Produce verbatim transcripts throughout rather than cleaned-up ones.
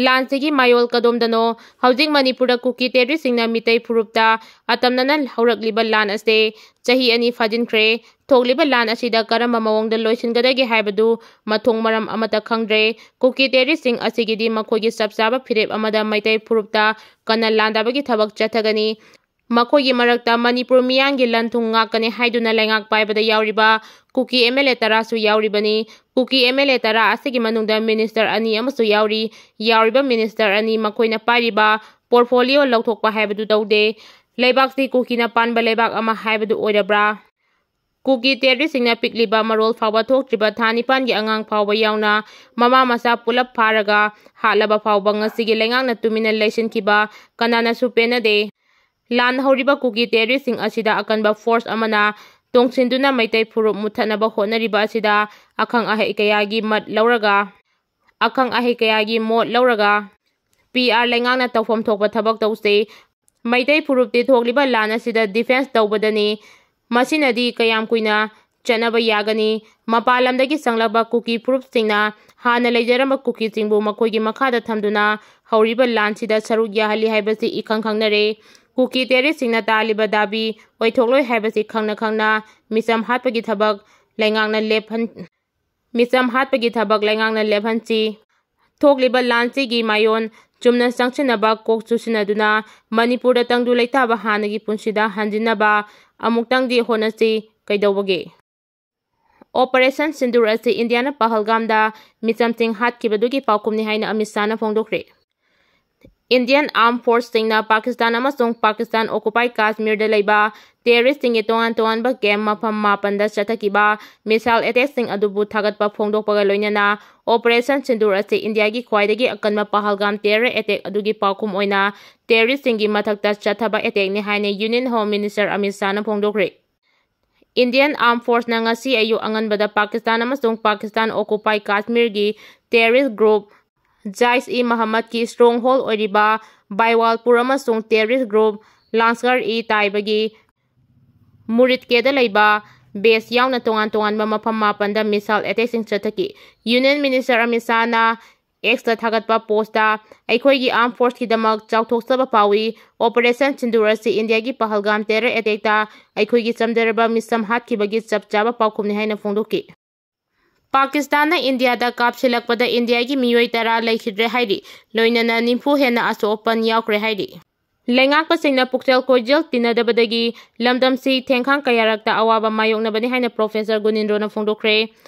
ꯂꯥꯟꯁꯤꯒꯤ ꯃꯌꯣꯜ ꯀꯗꯣꯝꯗꯅꯣ? ꯍꯧꯖꯤꯛ ꯃꯅꯤꯄꯨꯔꯗ ꯀꯨꯀꯤ ꯇꯦꯔꯤꯁꯁꯤꯡꯅ ꯃꯤꯇꯩ ꯐꯨꯔꯨꯞꯇ ꯑꯇꯝꯅꯅ ꯍꯧꯔꯛꯂꯤꯕ ꯂꯥꯟ ꯑꯁꯦ ꯆꯍꯤ ꯑꯅꯤ ꯐꯥꯖꯤꯟꯈ꯭ꯔꯦ꯫ ꯊꯣꯛꯂꯤꯕ ꯂꯥꯟ ꯑꯁꯤꯗ ꯀꯔꯝꯕ ꯃꯑꯣꯡꯗ ꯂꯣꯏꯁꯤꯟꯒꯗꯒꯦ ꯍꯥꯏꯕꯗꯨ ꯃꯊꯣꯡ ꯃꯔꯝ ꯑꯃꯠꯇ ꯈꯪꯗ꯭ꯔꯦ꯫ ꯀꯨꯀꯤ ꯇꯦꯔꯤꯁꯁꯤꯡ ꯑꯁꯤꯒꯤꯗꯤ ꯃꯈꯣꯏꯒꯤ ꯆꯞ ꯆꯥꯕ ꯐꯤꯔꯦꯞ ꯑꯃꯗ ꯃꯩꯇꯩ ꯐꯨꯔꯨꯞꯇ ꯀꯟꯅ ꯂꯥꯟꯗꯥꯕꯒꯤ ꯊꯕꯛ ꯆꯠꯊꯒꯅꯤ꯫ ꯃꯈꯣꯏꯒꯤ ꯃꯔꯛꯇ ꯃꯅꯤꯄꯨꯔ ꯃꯤꯌꯥꯝꯒꯤ ꯂꯟ ꯊꯨꯝ ꯉꯥꯛꯀꯅꯤ ꯍꯥꯏꯗꯨꯅ ꯂꯩꯉꯥꯛ ꯄꯥꯏꯕꯗ ꯌꯥꯎꯔꯤꯕ ꯀꯨꯀꯤ ꯑꯦꯝ ꯑꯦꯜ ꯑꯦ ꯇꯔꯥꯁꯨ ꯌꯥꯎꯔꯤꯕꯅꯤ꯫ ꯀꯨꯀꯤ ꯑꯦꯝ ꯑꯦꯜ ꯑꯦ ꯇꯔꯥ ꯑꯁꯤꯒꯤ ꯃꯅꯨꯡꯗ ꯃꯤꯅꯤꯁꯇꯔ ꯑꯅꯤ ꯑꯃꯁꯨ ꯌꯥꯎꯔꯤ꯫ ꯌꯥꯎꯔꯤꯕ ꯃꯤꯅꯤꯁꯇꯔ ꯑꯅꯤ ꯃꯈꯣꯏꯅ ꯄꯥꯏꯔꯤꯕ ꯄꯣꯔꯠꯐꯣꯂꯤꯑꯣ ꯂꯧꯊꯣꯛꯄ ꯍꯥꯏꯕꯗꯨ ꯇꯧꯗꯦ꯫ ꯂꯩꯕꯥꯛꯁꯤ ꯀꯨꯀꯤꯅ ꯄꯥꯟꯕ ꯂꯩꯕꯥꯛ ꯑꯃ ꯍꯥꯏꯕꯗꯨ ꯑꯣꯏꯔꯕ꯭ꯔꯥ? ꯀꯨꯀꯤ ꯇꯦꯔꯤꯁꯁꯤꯡꯅ ꯄꯤꯛꯂꯤꯕ ꯃꯔꯣꯜ ꯐꯥꯎꯕ ꯊꯣꯛꯇ꯭ꯔꯤꯕ ꯊꯥ ꯅꯤꯄꯥꯟꯒꯤ ꯑꯉꯥꯡ ꯐꯥꯎꯕ ꯌꯥꯎꯅ ꯃꯃꯥ ꯃꯆꯥ ꯄꯨꯂꯞ ꯐꯥꯔꯒ ꯍꯥꯠꯂꯕ ꯐꯥꯎꯕ ꯉꯁꯤꯒꯤ ꯂꯩꯉꯥꯛꯅ ꯇꯨꯃꯤꯟꯅ ꯂꯩꯁꯤꯟꯈꯤꯕ ꯀꯅꯥꯅꯁꯨ ꯄꯦꯟꯅꯗꯦ꯫ ꯂꯥꯟ ꯍꯧꯔꯤꯕ ꯀꯨꯀꯤ ꯇꯦꯔꯤꯁꯁꯤꯡ ꯑꯁꯤꯗ ꯑꯀꯟꯕ ꯐꯣꯔꯁ ꯑꯃꯅ ꯇꯣꯡꯁꯤꯟꯗꯨꯅ ꯃꯩꯇꯩ ꯐꯨꯔꯨꯞ ꯃꯨꯠꯊꯠꯅꯕ ꯍꯣꯠꯅꯔꯤꯕ ꯑꯁꯤꯗ ꯑꯈꯪ ꯑꯍꯩ ꯀꯌꯥꯒꯤ ꯃꯠ ꯂꯧꯔꯒ, ꯑꯈꯪ ꯑꯍꯩ ꯀꯌꯥꯒꯤ ꯃꯣꯠ ꯂꯧꯔꯒ ꯄꯤ ꯑꯥꯔ ꯂꯩꯉꯥꯛꯅ ꯇꯧꯐꯝ ꯊꯣꯛꯄ ꯊꯕꯛ ꯇꯧꯁꯤ꯫ ꯃꯩꯇꯩ ꯐꯨꯔꯨꯞꯇꯤ ꯊꯣꯛꯂꯤꯕ ꯂꯥꯟ ꯑꯁꯤꯗ ꯗꯤꯐꯦꯟꯁ ꯇꯧꯕꯗꯅꯤ꯫ ꯃꯁꯤꯅꯗꯤ ꯀꯌꯥꯝ ꯀꯨꯏꯅ ꯆꯠꯅꯕ ꯌꯥꯒꯅꯤ? ꯃꯄꯥꯟ ꯂꯝꯗꯒꯤ ꯆꯪꯂꯛꯄ ꯀꯨꯀꯤ ꯐꯨꯔꯨꯞꯁꯤꯡꯅ ꯍꯥꯟꯅ ꯂꯩꯖꯔꯝꯕ ꯀꯨꯀꯤꯁꯤꯡꯕꯨ ꯃꯈꯣꯏꯒꯤ ꯃꯈꯥꯗ ꯊꯝꯗꯨꯅ ꯍꯧꯔꯤꯕ ꯂꯥꯟꯁꯤꯗ ꯁꯔꯨꯛ ꯌꯥꯍꯜꯂꯤ ꯍꯥꯏꯕꯁꯤ ꯏꯈꯪ ꯈꯪꯅꯔꯦ꯫ ꯀꯨꯀꯤ ꯇꯦꯔꯤꯁꯁꯤꯡꯅ ꯇꯥꯜꯂꯤꯕ ꯗꯥꯕꯤ ꯑꯣꯏꯊꯣꯛꯂꯣꯏ ꯍꯥꯏꯕꯁꯤ ꯈꯪꯅ ꯈꯪꯅ ꯃꯤꯆꯝ ꯍꯥꯠꯄꯒꯤ ꯊꯕꯛ ꯂꯩꯉꯥꯛꯅ ꯂꯦꯞꯍꯟ-, ꯃꯤꯆꯝ ꯍꯥꯠꯄꯒꯤ ꯊꯕꯛ ꯂꯩꯉꯥꯛꯅ ꯂꯦꯞꯍꯟꯁꯤ꯫ ꯊꯣꯛꯂꯤꯕ ꯂꯥꯟꯁꯤꯒꯤ ꯃꯥꯌꯣꯟ ꯆꯨꯝꯅ ꯆꯪꯁꯤꯟꯅꯕ ꯀꯣꯛ ꯆꯨꯁꯤꯟꯅꯗꯨꯅ ꯃꯅꯤꯄꯨꯔꯗ ꯇꯪꯗꯨ ꯂꯩꯇꯥꯕ ꯍꯥꯟꯅꯒꯤ ꯄꯨꯟꯁꯤꯗ ꯍꯟꯖꯤꯟꯅꯕ ꯑꯃꯨꯛꯇꯪꯗꯤ ꯍꯣꯠꯅꯁꯤ꯫ ꯀꯩꯗꯧꯕꯒꯦ? ꯑꯣꯄꯔꯦꯁꯟ ꯁꯤꯟꯗꯨꯔ ꯑꯁꯤ ꯏꯟꯗꯤꯌꯥꯅ ꯄꯍꯜꯒꯥꯝꯗ ꯃꯤꯆꯝꯁꯤꯡ ꯍꯥꯠꯈꯤꯕꯗꯨꯒꯤ ꯄꯥꯎꯈꯨꯝꯅꯤ ꯍꯥꯏꯅ ꯑꯃꯤꯠ ꯁꯥꯍꯅ ꯐꯣꯡꯗꯣꯛꯈ꯭ꯔꯦ꯫ ꯏꯟꯗꯤꯌꯟ ꯑꯥꯔꯝ ꯐꯣꯔꯁꯁꯤꯡꯅ ꯄꯥꯀꯤꯁꯇꯥꯟ ꯑꯃꯁꯨꯡ ꯄꯥꯀꯤꯁꯇꯥꯟ ꯑꯣꯀꯨꯄꯥꯏ ꯀꯥꯁꯃꯤꯔꯗ ꯂꯩꯕ ꯇꯦꯔꯣꯔꯤꯁꯁꯤꯡꯒꯤ ꯇꯣꯉꯥꯟ ꯇꯣꯉꯥꯟꯕ ꯀꯦꯝ ꯃꯐꯝ ꯃꯥꯄꯟꯗ ꯆꯠꯊꯈꯤꯕ ꯃꯤꯁꯥꯏꯜ ꯑꯦꯇꯦꯛꯁꯤꯡ ꯑꯗꯨꯕꯨ ꯊꯥꯒꯠꯄ ꯐꯣꯡꯗꯣꯛꯄꯒ ꯂꯣꯏꯅꯅ ꯑꯣꯄꯔꯦꯁꯟ ꯁꯤꯟꯗꯨꯔ ꯑꯁꯤ ꯏꯟꯗꯤꯌꯥꯒꯤ ꯈ꯭ꯋꯥꯏꯗꯒꯤ ꯑꯀꯟꯕ ꯄꯍꯜꯒꯥꯝ ꯇꯦꯔꯣꯔ ꯑꯦꯇꯦꯛ ꯑꯗꯨꯒꯤ ꯄꯥꯎꯈꯨꯝ ꯑꯣꯏꯅ ꯇꯦꯔꯣꯔꯤꯁꯁꯤꯡꯒꯤ ꯃꯊꯛꯇ ꯆꯠꯊꯕ ꯑꯦꯇꯦꯛꯅꯤ ꯍꯥꯏꯅ ꯌꯨꯅꯤꯌꯟ ꯍꯣꯝ ꯃꯤꯅꯤꯁꯇꯔ ꯑꯃꯤꯠ ꯁꯥꯍꯅ ꯐꯣꯡꯗꯣꯛꯈ꯭ꯔꯦ꯫ ꯏꯟꯗꯤꯌꯟ ꯑꯥꯔꯝ ꯐꯣꯔꯁꯅ ꯉꯁꯤ ꯑꯌꯨꯛ ꯑꯉꯟꯕꯗ ꯄꯥꯀꯤꯁꯇꯥꯟ ꯑꯃꯁꯨꯡ ꯄꯥꯀꯤꯁꯇꯥꯟ ꯑꯣꯀꯨꯄꯥꯏ ꯀꯥꯁꯃꯤꯔꯒꯤ ꯇꯦꯔꯣꯔꯤꯁ ꯒ꯭ꯔꯨꯞ ꯖꯥꯏꯁ ꯏ ꯃꯍꯝꯃꯗꯀꯤ ꯁ꯭ꯇꯔꯣꯡ ꯍꯣꯜ ꯑꯣꯏꯔꯤꯕ ꯕꯥꯏꯋꯥꯜꯄꯨꯔ ꯑꯃꯁꯨꯡ ꯇꯦꯔꯣꯔꯤꯁ ꯒ꯭ꯔꯨꯞ ꯂꯥꯟꯁꯒꯔ ꯏ ꯇꯥꯏꯕꯒꯤ ꯃꯨꯔꯤꯠꯀꯦꯗ ꯂꯩꯕ ꯕꯦꯁ ꯌꯥꯎꯅ ꯇꯣꯉꯥꯟ ꯇꯣꯉꯥꯟꯕ ꯃꯐꯝ ꯃꯥꯄꯟꯗ ꯃꯤꯁꯥꯏꯜ ꯑꯦꯇꯦꯛꯁꯤꯡ ꯆꯠꯊꯈꯤ꯫ ꯌꯨꯅꯤꯌꯟ ꯃꯤꯅꯤꯁꯇꯔ ꯑꯃꯤꯠ ꯁꯥꯍꯅ X ꯇ ꯊꯥꯒꯠꯄ ꯄꯣꯁꯇ, "ꯑꯩꯈꯣꯏꯒꯤ ꯑꯥꯔꯝ ꯐꯣꯔꯁꯀꯤꯗꯃꯛ ꯆꯥꯎꯊꯣꯛꯆꯕ ꯐꯥꯎꯏ꯫ ꯑꯣꯄꯔꯦꯁꯟ ꯁꯤꯟꯗꯨꯔ ꯑꯁꯤ ꯏꯟꯗꯤꯌꯥꯒꯤ ꯄꯍꯜꯒꯥꯝ ꯇꯦꯔꯔ ꯑꯦꯇꯦꯛꯇ ꯑꯩꯈꯣꯏꯒꯤ ꯆꯝꯖꯔꯕ ꯃꯤꯁꯝ ꯍꯥꯠꯈꯤꯕꯒꯤ ꯆꯞ ꯆꯥꯕ ꯄꯥꯎꯈꯨꯝꯅꯤ" ꯍꯥꯏꯅ ꯐꯣꯡꯗꯣꯛꯈꯤ꯫ ꯄꯥꯀꯤꯁꯇꯥꯟꯅ ꯏꯟꯗꯤꯌꯥꯗ ꯀꯥꯞꯁꯤꯜꯂꯛꯄꯗ ꯏꯟꯗꯤꯌꯥꯒꯤ ꯃꯤꯑꯣꯏ ꯇꯔꯥ ꯂꯩꯈꯤꯗ꯭ꯔꯦ ꯍꯥꯏꯔꯤ꯫ ꯂꯣꯏꯅꯅ ꯅꯤꯐꯨ ꯍꯦꯟꯅ ꯑꯁꯣꯛ ꯑꯄꯟ ꯌꯥꯎꯈ꯭ꯔꯦ ꯍꯥꯏꯔꯤ꯫ ꯂꯩꯉꯥꯛꯄꯁꯤꯡꯅ ꯄꯨꯛꯆꯦꯜ ꯈꯣꯏꯖꯦꯜ ꯇꯤꯟꯅꯗꯕꯗꯒꯤ ꯂꯝꯗꯝꯁꯤ ꯊꯦꯡꯈꯥꯡ ꯀꯌꯥꯔꯛꯇ ꯑꯋꯥꯕ ꯃꯥꯌꯣꯛꯅꯕꯅꯤ ꯍꯥꯏꯅ ꯄ꯭ꯔꯣꯐꯦꯁꯔ ꯒꯨꯅꯤꯟꯗ꯭ꯔꯣꯅ ꯐꯣꯡꯗꯣꯛꯈ꯭ꯔꯦ꯫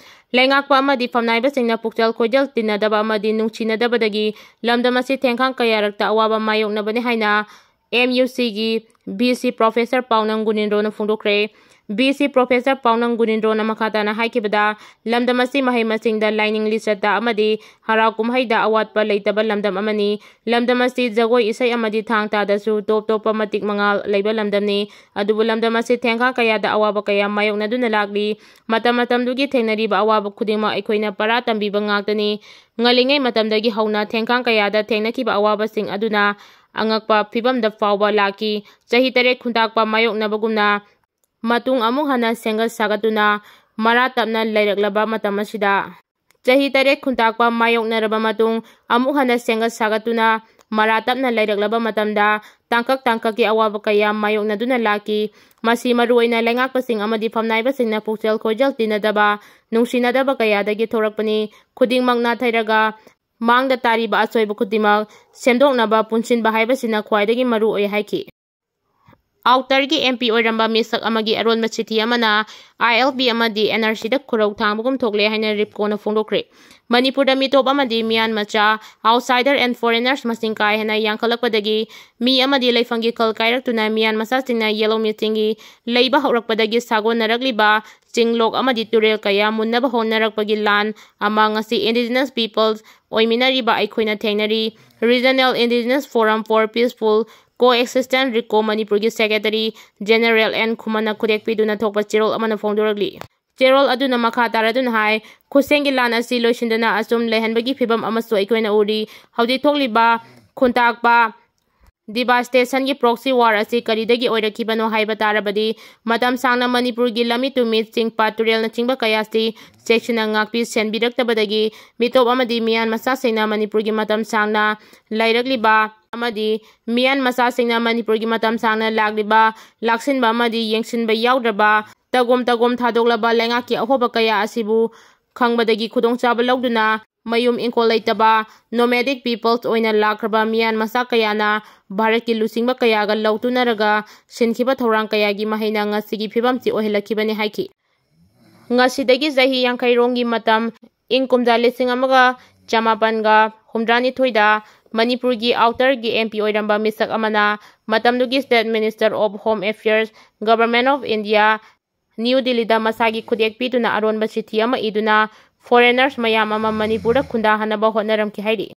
ꯂꯩꯉꯥꯛꯄ ꯑꯃꯗꯤ ꯐꯝꯅꯥꯏꯕꯁꯤꯡꯅ ꯄꯨꯛꯆꯦꯜ ꯈꯣꯏꯖꯦꯜ ꯇꯤꯟꯅꯗꯕ ꯑꯃꯗꯤ ꯅꯨꯡꯁꯤꯅꯗꯕꯗꯒꯤ ꯂꯝꯗꯝ ꯑꯁꯤ ꯊꯦꯡꯈꯥꯡ ꯀꯌꯥꯔꯛꯇ ꯑꯋꯥꯕ ꯃꯥꯌꯣꯛꯅꯕꯅꯤ ꯍꯥꯏꯅ M U C ꯒꯤ V C ꯄ꯭ꯔꯣꯐꯦꯁꯔ ꯄꯥꯎꯅꯝ ꯒꯨꯅꯤꯟꯗ꯭ꯔꯣꯅ ꯐꯣꯡꯗꯣꯛꯈ꯭ꯔꯦ꯫ V C ꯄ꯭ꯔꯣꯐꯦꯁꯔ ꯄꯥꯎꯅꯝ ꯒꯨꯅꯤꯟꯗ꯭ꯔꯣꯅ ꯃꯈꯥ ꯇꯥꯅ ꯍꯥꯏꯈꯤꯕꯗ, ꯂꯝꯗꯝ ꯑꯁꯤ ꯃꯍꯩ ꯃꯁꯤꯡꯗ, ꯂꯥꯏꯅꯤꯡ ꯂꯤꯆꯠꯇ ꯑꯃꯗꯤ ꯍꯔꯥꯎ ꯀꯨꯝꯍꯩꯗ ꯑꯋꯥꯠꯄ ꯂꯩꯇꯕ ꯂꯝꯗꯝ ꯑꯃꯅꯤ꯫ ꯂꯝꯗꯝ ꯑꯁꯤ ꯖꯒꯣꯏ ꯏꯁꯩ ꯑꯃꯗꯤ ꯊꯥꯡ ꯇꯥꯗꯁꯨ ꯇꯣꯞ ꯇꯣꯞꯄ ꯃꯇꯤꯛ ꯃꯉꯥꯜ ꯂꯩꯕ ꯂꯝꯗꯝꯅꯤ꯫ ꯑꯗꯨꯕꯨ ꯂꯝꯗꯝ ꯑꯁꯤ ꯊꯦꯡꯈꯥꯡ ꯀꯌꯥꯗ ꯑꯋꯥꯕ ꯀꯌꯥ ꯃꯥꯌꯣꯛꯅꯗꯨꯅ ꯂꯥꯛꯂꯤ꯫ ꯃꯇꯝ ꯃꯇꯝꯗꯨꯒꯤ ꯊꯦꯡꯅꯔꯤꯕ ꯑꯋꯥꯕ ꯈꯨꯗꯤꯡꯃꯛ ꯑꯩꯈꯣꯏꯅ ꯄꯔꯥ ꯇꯝꯕꯤꯕ ꯉꯥꯛꯇꯅꯤ꯫ ꯉꯜꯂꯤꯉꯩ ꯃꯇꯝꯗꯒꯤ ꯍꯧꯅ ꯊꯦꯡꯈꯥꯡ ꯀꯌꯥꯗ ꯊꯦꯡꯅꯈꯤꯕ ꯑꯋꯥꯕꯁꯤꯡ ꯑꯗꯨꯅ ꯑꯉꯛꯄ ꯐꯤꯕꯝꯗ ꯐꯥꯎꯕ ꯂꯥꯛꯈꯤ꯫ ꯆꯍꯤ ꯇꯔꯦꯠ ꯈꯨꯟꯇꯥꯛꯄ ꯃꯥꯌꯣꯛꯅꯕꯒꯨꯝꯅ ꯃꯇꯨꯡ ꯑꯃꯨꯛ ꯍꯟꯅ ꯁꯦꯝꯒꯠ ꯁꯥꯒꯠꯇꯨꯅ ꯃꯔꯥ ꯇꯞꯅ ꯂꯩꯔꯛꯂꯕ ꯃꯇꯝ ꯑꯁꯤꯗ, ꯆꯍꯤ ꯇꯔꯦꯠ ꯈꯨꯟꯇꯥꯛꯄ ꯃꯥꯌꯣꯛꯅꯔꯕ ꯃꯇꯨꯡ ꯑꯃꯨꯛ ꯍꯟꯅ ꯁꯦꯝꯒꯠ ꯁꯥꯒꯠꯇꯨꯅ ꯃꯔꯥ ꯇꯞꯅ ꯂꯩꯔꯛꯂꯕ ꯃꯇꯝꯗ, ꯇꯥꯡꯀꯛ ꯇꯥꯡꯀꯛꯀꯤ ꯑꯋꯥꯕ ꯀꯌꯥ ꯃꯥꯌꯣꯛꯅꯗꯨꯅ ꯂꯥꯛꯈꯤ꯫ ꯃꯁꯤ ꯃꯔꯨꯑꯣꯏꯅ ꯂꯩꯉꯥꯛꯄꯁꯤꯡ ꯑꯃꯗꯤ ꯐꯝꯅꯥꯏꯕꯁꯤꯡꯅ ꯄꯨꯛꯆꯦꯜ ꯈꯣꯏꯖꯦꯜ ꯇꯤꯟꯅꯗꯕ, ꯅꯨꯡꯁꯤꯅꯗꯕ ꯀꯌꯥꯗꯒꯤ ꯊꯣꯔꯛꯄꯅꯤ꯫ ꯈꯨꯗꯤꯡꯃꯛ ꯅꯥꯊꯩꯔꯒ ꯃꯥꯡꯗ ꯇꯥꯔꯤꯕ ꯑꯁꯣꯏꯕ ꯈꯨꯗꯤꯡꯃꯛ ꯁꯦꯝꯗꯣꯛꯅꯕ ꯄꯨꯟꯁꯤꯟꯕ ꯍꯥꯏꯕꯁꯤꯅ ꯈ꯭ꯋꯥꯏꯗꯒꯤ ꯃꯔꯨꯑꯣꯏ ꯍꯥꯏꯈꯤ꯫ ꯑꯥꯎꯇꯔꯒꯤ M P ꯑꯣꯏꯔꯝꯕ ꯃꯤꯁꯛ ꯑꯃꯒꯤ ꯑꯔꯣꯟꯕ ꯆꯤꯊꯤ ꯑꯃꯅ I L P ꯑꯃꯗꯤ N R C ꯗ ꯈꯨꯔꯧ ꯊꯥꯡꯕꯒꯨꯝ ꯊꯣꯛꯂꯦ ꯍꯥꯏꯅ ꯔꯤꯞꯀꯣꯅ ꯐꯣꯡꯗꯣꯛꯈ꯭ꯔꯦ꯫ ꯃꯅꯤꯄꯨꯔꯗ ꯃꯤꯇꯣꯞ ꯑꯃꯗꯤ ꯃꯤꯌꯥꯟ ꯃꯆꯥ, outsider and foreigners, ꯃꯁꯤꯡ ꯀꯥ ꯍꯦꯟꯅ ꯌꯥꯝꯈꯠꯂꯛꯄꯗꯒꯤ ꯃꯤ ꯑꯃꯗꯤ ꯂꯩꯐꯝꯒꯤ ꯈꯜ ꯀꯥꯏꯔꯛꯇꯨꯅ ꯃꯤꯌꯥꯟ ꯃꯆꯥꯁꯤꯡꯅ ꯌꯦꯜꯍꯧꯃꯤꯁꯤꯡꯒꯤ ꯂꯩꯕ ꯍꯧꯔꯛꯄꯗꯒꯤ ꯁꯥꯒꯣꯟꯅꯔꯛꯂꯤꯕ ꯆꯤꯡꯂꯣꯛ ꯑꯃꯗꯤ ꯇꯨꯔꯦꯜ ꯀꯌꯥ ꯃꯨꯟꯅꯕ ꯍꯣꯠꯅꯔꯛꯄꯒꯤ ꯂꯥꯟ ꯑꯃ ꯉꯁꯤ Indigenous Peoples ꯑꯣꯏꯃꯤꯟꯅꯔꯤꯕ ꯑꯩꯈꯣꯏꯅ ꯊꯦꯡꯅꯔꯤ꯫ Regional Indigenous Forum for Peaceful Coexistence, ꯔꯤꯀꯣ, ꯃꯅꯤꯄꯨꯔꯒꯤ Secretary General N ꯈꯨꯃꯟꯅ ꯈꯨꯗꯦꯛ ꯄꯤꯗꯨꯅ ꯊꯣꯛꯄ ꯆꯦꯔꯣꯜ ꯑꯃꯅ ꯐꯣꯡꯗꯣꯔꯛꯂꯤ꯫ ꯆꯦꯔꯣꯜ ꯑꯗꯨꯅ ꯃꯈꯥ ꯇꯥꯔꯗꯨꯅ ꯍꯥꯏ, ꯈꯨꯠꯁꯦꯝꯒꯤ ꯂꯥꯟ ꯑꯁꯤ ꯂꯣꯏꯁꯤꯟꯗꯅ ꯑꯁꯨꯝ ꯂꯩꯍꯟꯕꯒꯤ ꯐꯤꯕꯝ ꯑꯃꯁꯨ ꯑꯩꯈꯣꯏꯅ ꯎꯔꯤ꯫ ꯍꯧꯖꯤꯛ ꯊꯣꯛꯂꯤꯕ ꯈꯨꯟꯇꯥꯛꯄ Devastationꯒꯤ proxy war ꯑꯁꯤ ꯀꯔꯤꯗꯒꯤ ꯑꯣꯏꯔꯛꯈꯤꯕꯅꯣ ꯍꯥꯏꯕ ꯇꯥꯔꯕꯗꯤ, ꯃꯇꯝ ꯁꯥꯡꯅ ꯃꯅꯤꯄꯨꯔꯒꯤ ꯂꯝꯃꯤ ꯇꯨꯝꯃꯤ, ꯆꯤꯡ ꯄꯥꯠ ꯇꯨꯔꯦꯜꯅꯆꯤꯡꯕ ꯀꯌꯥꯁꯤ ꯆꯦꯛꯁꯤꯟꯅ ꯉꯥꯛꯄꯤ ꯁꯦꯟꯕꯤꯔꯛꯇꯕꯗꯒꯤ ꯃꯤꯇꯣꯞ ꯑꯃꯗꯤ ꯃꯤꯌꯥꯟ ꯃꯆꯥꯁꯤꯡꯅ ꯃꯅꯤꯄꯨꯔꯒꯤ ꯃꯇꯝ ꯁꯥꯡꯅ ꯂꯩꯔꯛꯂꯤꯕ ꯑꯃꯗꯤ ꯃꯤꯌꯥꯟ ꯃꯆꯥꯁꯤꯡꯅ ꯃꯅꯤꯄꯨꯔꯒꯤ ꯃꯇꯝ ꯁꯥꯡꯅ ꯂꯥꯛꯂꯤꯕ ꯂꯥꯛꯁꯤꯟꯕ ꯑꯃꯗꯤ ꯌꯦꯡꯁꯤꯟꯕ ꯌꯥꯎꯗ꯭ꯔꯕ ꯇꯒꯣꯝ ꯇꯒꯣꯝ ꯊꯥꯗꯣꯛꯂꯕ ꯂꯩꯉꯥꯛꯀꯤ ꯑꯍꯣꯕ ꯀꯌꯥ ꯑꯁꯤꯕꯨ ꯈꯪꯕꯗꯒꯤ ꯈꯨꯗꯣꯡꯆꯥꯕ ꯂꯧꯗꯨꯅ ꯃꯌꯨꯝ ꯏꯪꯈꯣꯜ ꯂꯩꯇꯕ nomadic peoples ꯑꯣꯏꯅ ꯂꯥꯛꯈ꯭ꯔꯕ ꯃꯤꯌꯥꯟ ꯃꯆꯥ ꯀꯌꯥꯅ ꯚꯥꯔꯠꯀꯤ ꯂꯨꯆꯤꯡꯕ ꯀꯌꯥꯒ ꯂꯧꯇꯨꯅꯔꯒ ꯁꯤꯟꯈꯤꯕ ꯊꯧꯔꯥꯡ ꯀꯌꯥꯒꯤ ꯃꯍꯩꯅ ꯉꯁꯤꯒꯤ ꯐꯤꯕꯝꯁꯤ ꯑꯣꯏꯍꯜꯂꯛꯈꯤꯕꯅꯤ ꯍꯥꯏꯈꯤ꯫ ꯉꯁꯤꯗꯒꯤ ꯆꯍꯤ ꯌꯥꯡꯈꯩ ꯔꯣꯝꯒꯤ ꯃꯇꯝ, ꯏꯪ ꯀꯨꯝꯖꯥ ꯂꯤꯁꯤꯡ ꯑꯃꯒ ꯆꯃꯥꯄꯟꯒ ꯍꯨꯝꯗ꯭ꯔꯥꯅꯤꯊꯣꯏꯗ ꯃꯅꯤꯄꯨꯔꯒꯤ outerꯒꯤ MP ꯑꯣꯏꯔꯝꯕ ꯃꯤꯁꯛ ꯑꯃꯅ ꯃꯇꯝꯗꯨꯒꯤ State Minister of Home Affairs, Government of India, new ꯗꯤꯜꯂꯤꯗ ꯃꯁꯥꯒꯤ ꯈꯨꯠꯌꯦꯛ ꯄꯤꯗꯨꯅ ꯑꯔꯣꯟꯕ ꯆꯤꯊꯤ ꯑꯃ ꯏꯗꯨꯅ foreigners ꯃꯌꯥꯝ ꯑꯃ ꯃꯅꯤꯄꯨꯔꯗ ꯈꯨꯟꯗꯥꯍꯟꯅꯕ ꯍꯣꯠꯅꯔꯝꯈꯤ ꯍꯥꯏꯔꯤ꯫